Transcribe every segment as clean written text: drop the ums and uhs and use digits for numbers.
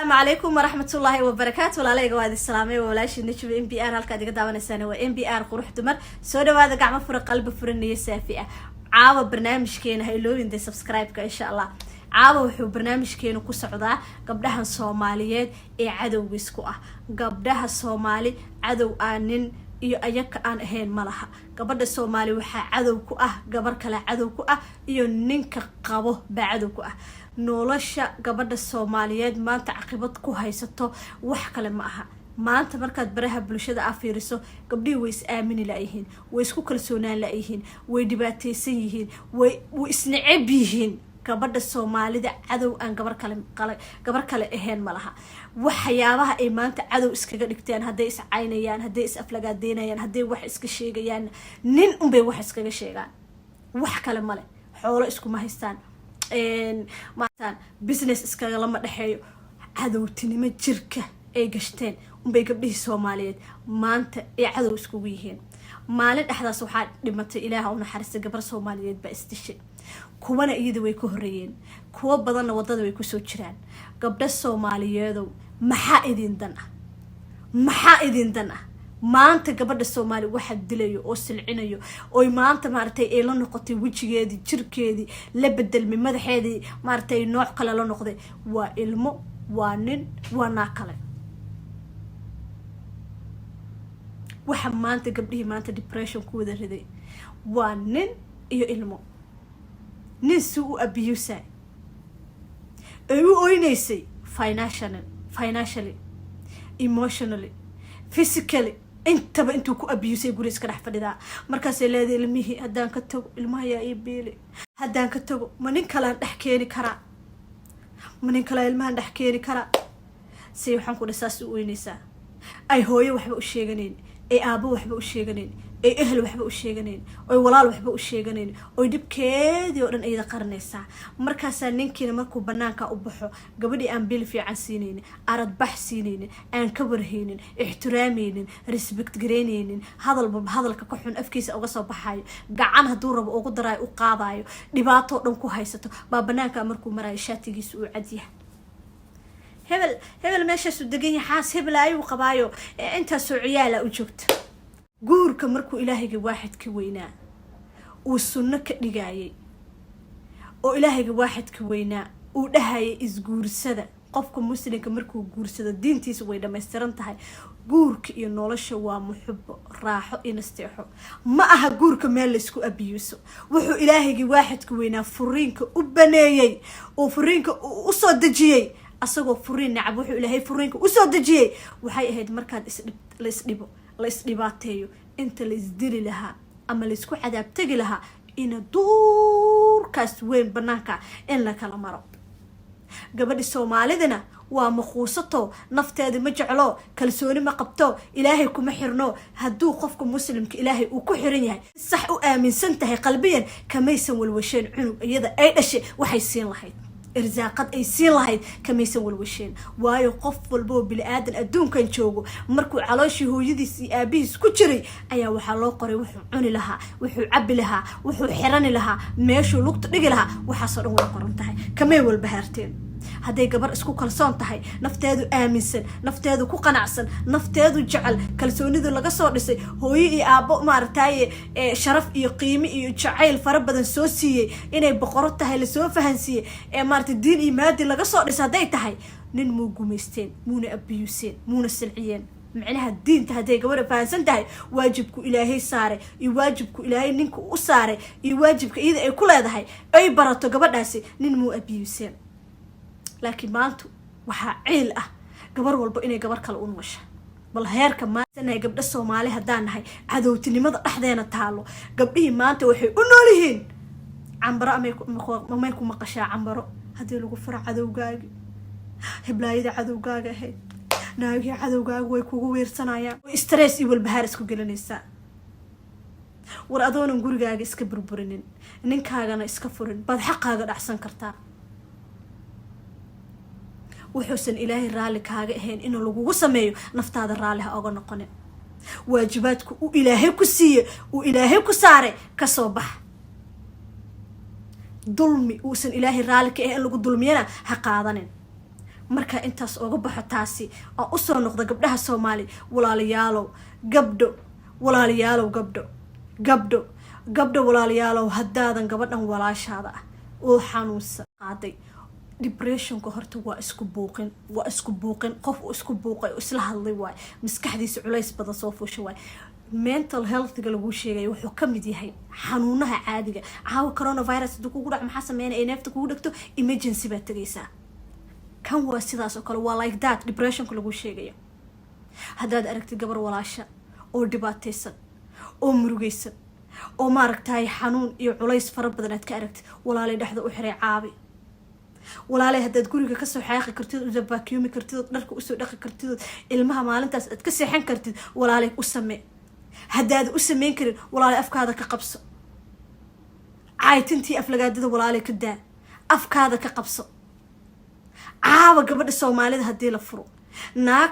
Asalaamu calaykum waraxmatullaahi wabarakaatu. Walaalayga, waa idin salaamay. Waa walaashii Najma MBR. Halkaad iga daawanaysaan waa MBR. Qurux dumar, soo dhawaada. Gacmo fura, qalbi furan iyo saafi ah. Caawa barnaamijkeena ha iloobin dee subscribe-ka, insha Allah. Caawa wuxuu barnaamijkeenu ku socdaa gabdhahan Soomaaliyeed ee cadowga isku ah. Gabdhaha Soomaali cadow aan nin iyo ayaka aan ahayn ma laha. Gabadha Soomaali waxaa cadow ku ah gabar kale, cadow ku ah iyo ninka qabo baa cadow ku ah. Nolosha gabadha Soomaaliyeed maanta caqibad ku haysato wax kale ma aha. Maanta markaad baraha bulshada a fiiriso, gabdhihii way is aamini layihiin, way isku kalsoonaan layihiin, way dhibaateysan yihiin, way isneceb yihiin. Gabadha Soomaalida cadow aan gabar kale, gabar kale ahayn ma laha. Waxyaabaha ay maanta cadow iskaga dhigteen, hadday is caynayaan, hadday is aflagaadeynayaan, hadday wax iska sheegayaan, nin unbay wax iskaga sheegaan, wax kale male. Xoolo iskuma haystaan, mataan business iskagalama dhexeeyo. Cadowtinimo jirka ay gashteen unbay gabdhihii Soomaaliyeed maanta ay cadow iskugu yihiin. Maalin dhexdaas waxaa dhimatay, Ilaaha u naxariistay, gabar Soomaaliyeed baa isdishay. Kuwana iyada way ka horeeyeen, kuwo badanna waddada way kusoo jiraan. Gabdho Soomaaliyeedow, maxaa idin dan ah? Maxaa idin dan ah? Maanta gabadha Soomaaliya waxa dilayo oo silcinayo oy maanta maaragtay ay la noqotay, wejigeedii, jirkeedii la bedelmay, madaxeedii maaragtay nooc kale la noqday, waa ilmo, waa nin, waa naag kale. Waxa maanta gabdhihii maanta depression ku wada riday waa nin iyo ilmo. Nin si u abuse ay u oyneysay, financially, emotionally, physically, intaba intuu ku abusay, guri iska dhex fadhidaa. Markaasay leedahay, ilmihii haddaan ka tago, ilmahayaa ii biili. Haddaan ka tago, ma nin kalean dhex keeni karaa? Ma nin kalea ilmahan dhex keeni karaa? Say waxaan ku dha saas u oynaysaa, ay hooyo waxba u sheeganayn, ay aabo waxba u sheeganayn, ay ehel waxba u sheeganayn, oy walaal waxba u sheeganayn, oy dhibkeedii oo dhan iyada qaranaysaa. Markaasaa ninkiina markuu banaanka u baxo, gabadhii aan bil fiican siinaynin, aradbax siinaynin, aan ka warhaynin, ixtiraamaynin, respect garaynaynin, hadalba hadalka ka xun afkiisa uga soo baxayo, gacan hadduu rabo ugu daraayo, u qaadayo, dhibaatoo dhan ku haysato, baa banaanka markuu marayo shaatigiisa uu cadyahay. Hebel hebel meeshaasuu degan yahay, xaas hebel ayuu qabaayo, intaasoo ciyaala u joogta. Guurka markuu Ilaahayga waaxidka weynaa uu sunno ka dhigayay, oo Ilaahayga waaxidka weynaa uu dhahayay isguursada, qofka muslimka markuu guursado diintiisa way dhammaystiran tahay. Guurka iyo nolosha waa muxubo, raaxo iyo nasteexo. Ma aha guurka meel laysku abiyuuso. Wuxuu Ilaahaygii waaxidka weynaa furiinka u baneeyey oo furiinka usoo dejiyey, asagoo furiin nacab, wuxuu Ilaahay furiinka usoo dejiyey waxay ahayd markaad isdhib, la isdhibo, la isdhibaateeyo, inta la isdili lahaa ama laysku cadaab tegi lahaa, ina duurkaas weyn banaanka in la kala maro. Gabadhi Soomaalidina waa maquusato, nafteeda ma jeclo, kalsooni ma qabto, Ilaahay kuma xirno. Hadduu qofka muslimka Ilaahay uu ku xiran yahay, sax u aaminsan tahay qalbiyan, kamaysan walwasheen cunug iyada ay dhashay waxay siin lahayd, irsaaqad ay siin lahayd kamaysan walwasheen. Waayo, qof walba oo bini aadan adduunkan joogo, markuu calooshii hooyadiis iyo aabihiis ku jiray ayaa waxaa loo qoray wuxuu cuni lahaa, wuxuu cabi lahaa, wuxuu xirani lahaa, meeshuu lugta dhigi lahaa. Waxaasoo dhan way qoran tahay. Kamay walbahaarteen hadday gabar isku kalsoon tahay, nafteedu aaminsan, nafteedu ku qanacsan, nafteedu jecel, kalsoonidu laga soo dhisay, hooyo iyo aabbo maaragtaye sharaf iyo qiimo iyo jacayl fara badan soo siiyey, inay boqoro tahay lasoo fahansiiyey, ee maaragtay diin iyo maadi laga soo dhisay hadday tahay, nin muu gumaysteen, muuna abiyuseen, muuna silciyeen. Micnaha diinta hadday gabadha fahansan tahay, waajibku Ilaahay saaray iyo waajibku Ilaahay ninka u saaray iyo waajibka iyada ay ku leedahay ay barato, gabadhaasi nin muu abiyuseen. Laakiin maanta waxaa ciil ah gabar walba inay gabar kale u noosha. Bal heerka maantanahay gabdho Soomaali haddaan nahay, cadowtinimada dhexdeena taalo. Gabdhihii maanta waxay u nool yihiin cambaro. Amay ku maqashaa cambaro haddii lagu furo cadowgaagi, heblaayada cadowgaaga ahayd, naagii cadowgaaga way kugu wiirsanayaan, stress iyo walbahaar isku gelinaysaa. War adoonan gurigaaga iska burburinin, ninkaagana iska furin, baad xaqaaga dhacsan kartaa. Wuxuusan Ilaahay raalli kaaga ahayn inuu lagugu sameeyo, naftaada raalli ha oga noqonin. Waajibaadku uu Ilaahay ku siiye, uu Ilaahay ku saaray, kasoo bax. Dulmi uusan Ilaahay raalli ka ahayn in lagu dulmiyana ha qaadanin. Markaa intaas ooga baxo, taasi aan usoo noqda gabdhaha Soomaali. Walaalayaalow gabdho, walaalayaalow gabdho, gabdho, gabdho, walaalayaalow, haddaadan gabadhan walaashaada ah oo xanuunsan qaaday depressionka, horta waa isku buuqin, waa isku buuqin. Qof uu isku buuqay oo isla hadlay waay, maskaxdiisa culays badan soo fuusha waay. Mental healthga laguu sheegaya wuxuu ka mid yahay xanuunaha caadiga. Caawa coronavirus hadduu kugu dhaco, maxaa sameynaya? Ay neefta kugu dhegto, emergency baad tegaysaa. Kan waa sidaas oo kale, waa like that depressionka laguu sheegayo. Haddaad aragtid gabar walaasha oo dhibaataysan oo murugaysan oo maaragtay xanuun iyo culays fara badan aad ka aragtid, walaalay, dhexda u xiray, caabi. Walaalay, haddaad guriga kasoo xaaqi kartid, u vacuumi kartid, ood dharka usoo dhaqi kartid, ood ilmaha maalintaas aad ka seexan kartid, walaalay, u samee. Haddaad u sameyn karin, walaalay, afkaada ka qabso. Caaytintii, aflagaadada, walaalay, ka daa, afkaada ka qabso. Caawa gabadha Soomaalida haddii la furo, naag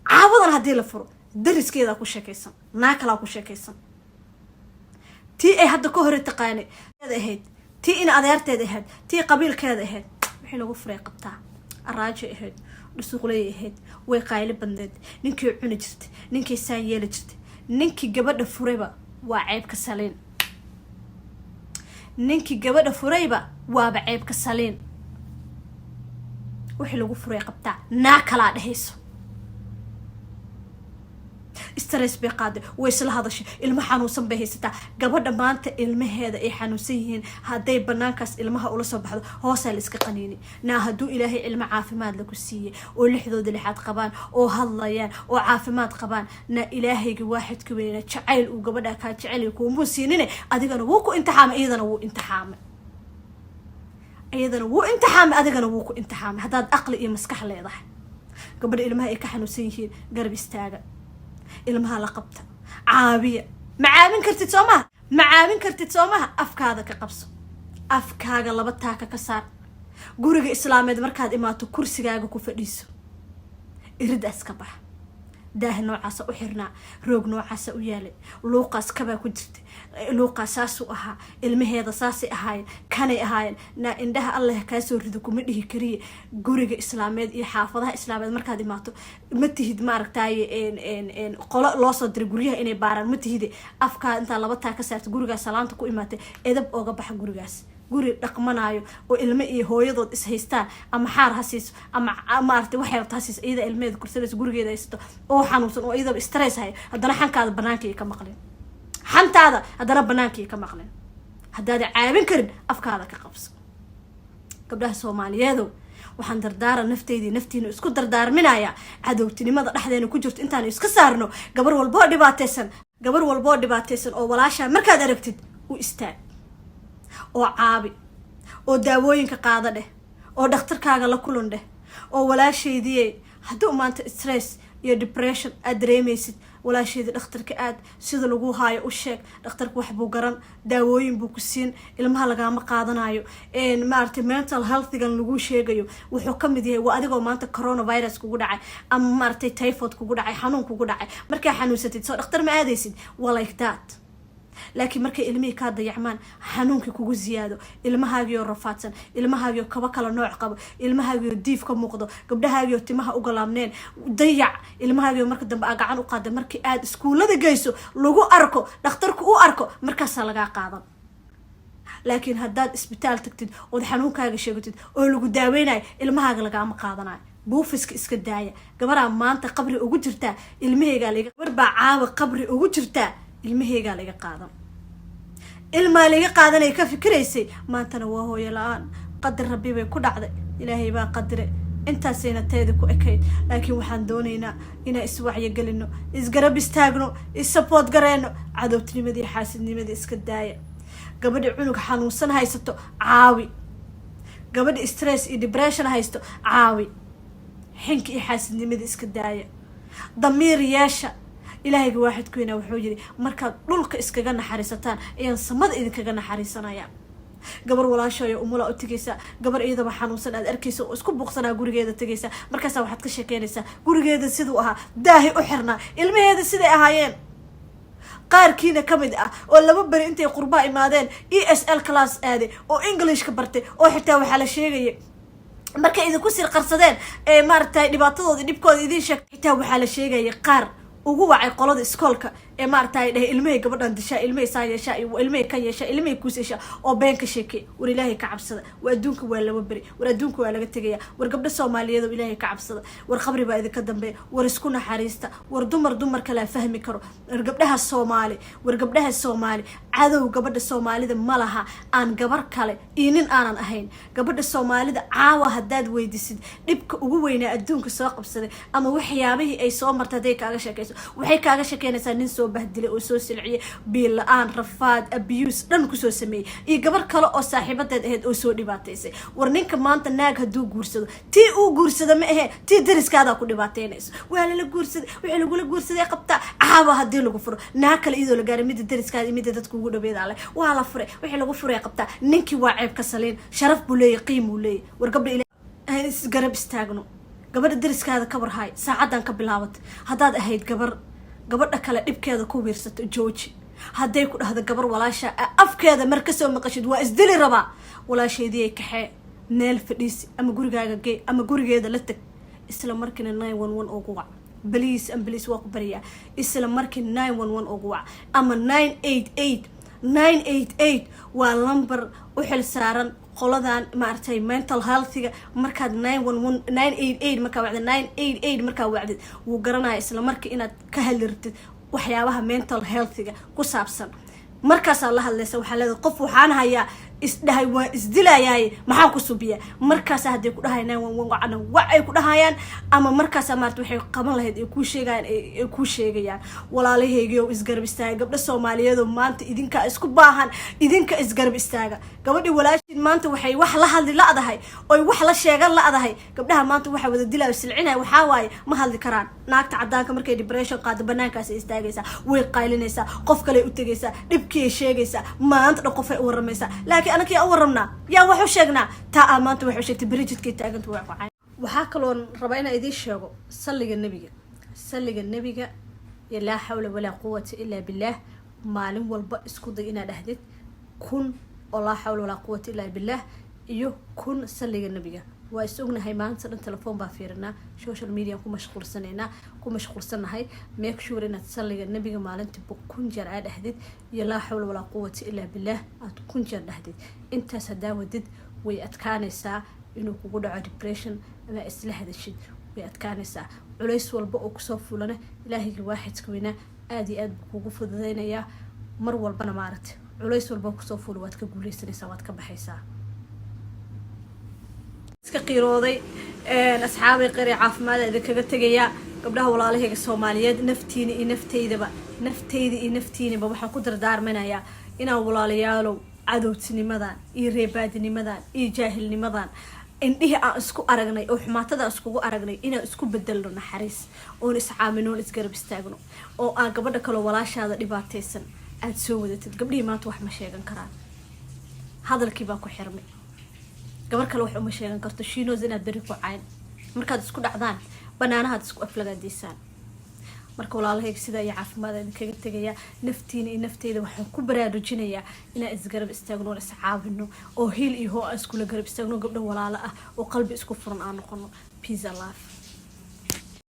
caawadan haddii la furo, dariskeedaa ku sheekaysan, naag kalaa ku sheekaysan, tii ay hadda ka hore taqaanay ahayd, tii in adeerteed ahayd, tii qabiilkeeda ahayd. Wixii lagu furay qabtaa, araajo ahayd, dhusuuqley ahayd, way qayli badneed, ninkii cuni jirtay, ninkii saan yeeli jirtay. Ninkii gabadha furayba waa ceebka saliin. Ninkii gabadha furayba waaba ceebka saliin. Wixii lagu furay qabtaa, naa kalaa dhehayso. Stress bay qaaday, way isla hadashay, ilmo xanuunsan bay haysataa. Gabadha maanta ilmaheeda ay xanuunsan yihiin, hadday banaankaas ilmaha ula soo baxdo, hoosaa la iska qaniini. Naa hadduu Ilaahay ilmo caafimaad lagu siiyey oo lixdooda lixaad qabaan oo hadlayaan oo caafimaad qabaan, na Ilaahayga waaxidka weyna jacayl uu gabadha kaa jecel kuumuu siinine. Adigana wuu ku imtixaamay, iyadana wuu imtixaamay, iyadana wuu imtixaamay, adigana wuu ku imtixaamay. Haddaad aqli iyo maskax leedahay, gabadha ilmaha ay ka xanuunsan yihiin garab istaaga, ilmaha la qabta, caabiya. Ma caawin kartid soo maha? Ma caawin kartid soo maha? Afkaada ka qabso, afkaaga laba taaka ka saar. Guriga islaameed markaad imaato, kursigaaga ku fadhiiso, iridaas ka bax. Daaha noocaasa u xirnaa, roog noocaasa u yaalay, luuqaas kabaa ku jirta, luuqaas saasuu ahaa, ilmaheeda saasay ahaayeen, kanay ahaayeen. Na indhaha Allah kaasoo rido kuma dhihi kariye. Guriga islaameed iyo xaafadaha islaameed markaad imaato, ma tihid maaragtaaye qolo loo soo diray guryaha inay baaraan, ma tihide. Afkaa intaa laba taa ka saarta, gurigaas salaanta ku imaatay, edab ooga baxa. Gurigaas guri dhaqmanaayo oo ilmo iyo hooyadood is haystaan, ama xaar ha siiso ama maaragtay waxay rabta ha siiso, iyada ilmaheeda kursanayso, gurigeeda haysato oo xanuunsan oo iyadaba stress hayo, haddana xankaada banaanka iyo ka maqlin, xantaada haddana banaanka iyo ka maqlin. Haddaada caabin karin, afkaada ka qabso. Gabdhaha Soomaaliyeedow, waxaan dardaaran nafteydii naftiina isku dardaarminayaa, cadowtinimada dhexdeena ku jirto intaan iska saarno. Gabar walboo dhibaataysan, gabar walboo dhibaataysan oo walaashaa markaad aragtid, u istaag oo caabi oo daawooyinka qaada dheh oo dhakhtarkaaga la kulan dheh oo walaashaydiyey, hadduu maanta stress iyo depression aad dareemaysid, walaasheeda, dhakhtarka aad, sida lagu haayo u sheeg. Dhakhtarka wax buu garan, daawooyin buu ku siin, ilmaha lagaama qaadanayo. Maaragtay, mental healthigan lagu sheegayo wuxuu ka mid yahay waa adigoo maanta coronavirus kugu dhacay ama maaragtay typhoid kugu dhacay, xanuun kugu dhacay. Markaa xanuunsatid, soo dhakhtar ma aadaysid? Waa like that. Laakiin markay ilmihii kaa dayacmaan, xanuunkii kugu ziyaado, ilmahaagiioo rafaadsan, ilmahaagiio kaba kala nooc qabo, ilmahaagiio diif ka muuqdo, gabdhahaagiio timaha ugalaabneen, dayac, ilmahaagiio marka dambe aa gacan u qaada, markii aad iskuullada geyso, lagu arko, dhakhtarku u arko, markaasaa lagaa qaadan. Laakiin haddaad isbitaal tagtid ood xanuunkaaga sheegatid oo lagu daaweynayo, ilmahaaga lagaama qaadanayo. Buufiska iska daaya. Gabaraa maanta qabri ugu jirtaa, ilmaheygaa laga, gabar baa caawa qabri ugu jirtaa, ilmaheygaa laga qaadan, ilmaa laga qaadanay ka fikiraysay. Maantana waa hooyo la-aan. Qadar Rabbi bay ku dhacday, Ilaahay baa qadire, intaasayna teeda ku ekayd. Laakiin waxaan doonaynaa inaan iswacyigelino, isgarab istaagno, issupport gareyno. Cadowtinimadii, xaasidnimadii iska daaya. Gabadha cunug xanuunsan haysato caawi, gabadha stress iyo depression haysto caawi. Xinka iyo xaasidnimadii iska daaya, damiir yeesha. Ilaahayga waaxidkuyna wuxuu yidhi, markaad dhulka iskaga naxariisataan ayaan samada idinkaga naxariisanaya. Gabar walaashayo umula u tegaysaa, gabar iyadaba xanuunsan aad arkaysa oo isku buuqsanaa gurigeeda tegaysaa, markaasaa waxaad ka sheekeynaysaa gurigeeda siduu ahaa, daahi u xirnaa, ilmaheeda siday ahaayeen. Qaarkiina ka mid ah oo 2 beri intay qurbaa imaadeen ESL class aaday oo Englishka bartay oo xitaa waxaa la sheegaya Markay idinku sir qarsadeen ee maaragtay dhibaatadooda, dhibkooda idiin sheegtay, xitaa waxaa la sheegaya qaar ugu wacay qolada iskoolka ee maaragtay dhahay ilmahay gabadhan dishaa, ilmahay saa yeeshaa iyo ilmahay kan yeeshaa, ilmahay kuus yeeshaa oo been ka sheekay. War Ilaahay ka cabsada. War adduunka waa laba beri. War adduunka waa laga tegaya. War gabdho Soomaaliyeed oo Ilaahay ka cabsada. War qabri baa idinka dambeeya. War isku naxariista. War dumar dumar kalaa fahmi karo. War gabdhaha Soomaali, war gabdhaha Soomaali, cadow gabadha Soomaalida ma laha aan gabar kale iyo nin aanan ahayn. Gabadha Soomaalida caawa haddaad weydisid dhibka ugu weynaa adduunka soo qabsaday ama waxyaabihii ay soo martay, hadday kaaga sheekayso, waxay kaaga sheekeynaysaa nin soo bahdilay oo soo silciyay, biil la-aan, rafaad, abuse dhan kusoo sameeyey iyo gabar kale oo saaxiibadeed ahayd oo soo dhibaataysay. War ninka maanta naag hadduu guursado, tii uu guursado ma ahe, tii dariskaadaa ku dhibaateynayso. Waa lala guursaday, wixii lagula guursaday qabtaa. Caawa haddii lagu furo, naag kale iyadoo la gaaray, midda dariskaada iyo midda dadka ugu dhaweeda leh waa la furay, wixii lagu furay qabtaa. Ninkii waa ceeb ka saliin, sharaf buu leeyahy, qiimuu leeyahy. War gabdha ila isgarab istaagno. Gabadha dariskaada ka warhaay. Saacadan ka bilaabatay, haddaad ahayd gabar gabadha kale dhibkeeda ku wiirsato, jooji. Hadday ku dhahdo gabar walaasha afkeeda mar kasoo maqashid "waa isdili rabaa", walaasheedii kaxee, meel fadhiisi ama gurigaaga gee ama gurigeeda la tag. Isla markiina 911 ugu wac. Please and please, waa ku baryaa, isla markii 911 ugu wac ama 988. 988 waa lamber u xil saaran qoladan maaragtay mental healthiga. Markaad 911, 988 markaa wacdid, 988 markaa wacdid, wuu garanaya isla markii inaad ka hadli rabtid waxyaabaha mental healthiga ku saabsan. Markaasaa la hadlaysa, waxaa leedahay, "Qof waxaan hayaa isdhahay waa isdilayaaye, maxaan ku subiyaa?" Markaasa hadday ku dhahay 911 wacna, wac ay ku dhahayaan ama markaasa maarata waxay qaban lahayd ay kuu sheegayaan, ay kuu sheegayaan. Walaalahaygiio, isgarab istaaga. Gabdho Soomaaliyeedoo maanta idinkaa isku baahan, idinka isgarab istaaga. Gabadhii walaashiin maanta waxay wax la hadli la-dahay oy wax la sheegan la-dahay. Gabdhaha maanta waxa wada dilaayo, silcinaya, waxaa waaye ma hadli karaan. Naagta cadaanka markay depression qaado, banaankaas ay istaagaysaa, way qaylinaysaa, qof kale u tegaysaa, dhibkiay sheegaysaa, maanta dhan qofay u waramaysaa. Laakiin anaka yaa u warramnaa? Yaa wax u sheegnaa? Taa aa maanta wax u sheegtay, bridgekay taaganta waa ku. Waxaa kaloon rabaa inaan idiin sheego salliga nebiga. Salliga nebiga iyo laa xawla walaa quwata ilaa billaah maalin walba isku day inaad dhahdid 1000 oo laa xawla walaa quwata illaa billaah iyo 1000 salliga nebiga. Waa is ognahay, maanta dhan telefoon baa fiirinaa, social media ku mashquulsanaynaa, ku mashquulsanahay. Make sure inaad salliga nebiga maalintii 1000 jeer aad dhahdid iyo laa xawla walaa quwata illaa billaah aad 1000 jeer dhahdid. Intaas haddaa wadid, way adkaanaysaa inuu kugu dhaco depression ama isla hadashid. Way adkaanaysaa. Culays walba oo kusoo fulana, Ilaahayga waaxidka weynaa aada iyo aad buu kugu fududeynayaa. Mar walbana maaragtay culays walba kusoo fula, waad ka guuleysanaysaa, waad ka baxaysaa. Iska qiirooday. Asxaabay, qari caafimaada idinkaga tegayaa. Gabdhaha walaalahayga Soomaaliyeed, naftiina iyo nafteydaba, nafteyda iyo naftiinaba waxaan ku dardaarmanayaa inaan walaalayaalow cadowtinimadan iyo reebaadinimadan iyo jaahilnimadan indhihii aan isku aragnay oo xumaatada iskugu aragnay inaan isku bedelno naxariis, oon iscaamino, oon isgarab istaagno, oo aan gabadha kaloo walaashaada dhibaataysan aada soo wadatid. Gabdhihii maanta wax ma sheegan karaan, hadalkii baa ku xirmay. Gabar kale wax uma sheegan karto, shinos inaad beri ku cayn markaad isku dhacdaan, banaanahaad isku aflagaadiisaan. Marka walaalahayga, sidaa iyo caafimaad idinkaga tegayaa. Naftiina iyo nafteyda waxaan ku baraarujinayaa inaan isgarab istaagno oon iscaawino oo hiil iyo hoo aan iskula garab istaagno, gabdho walaalo ah oo qalbi isku furan aan noqono. Peace and love.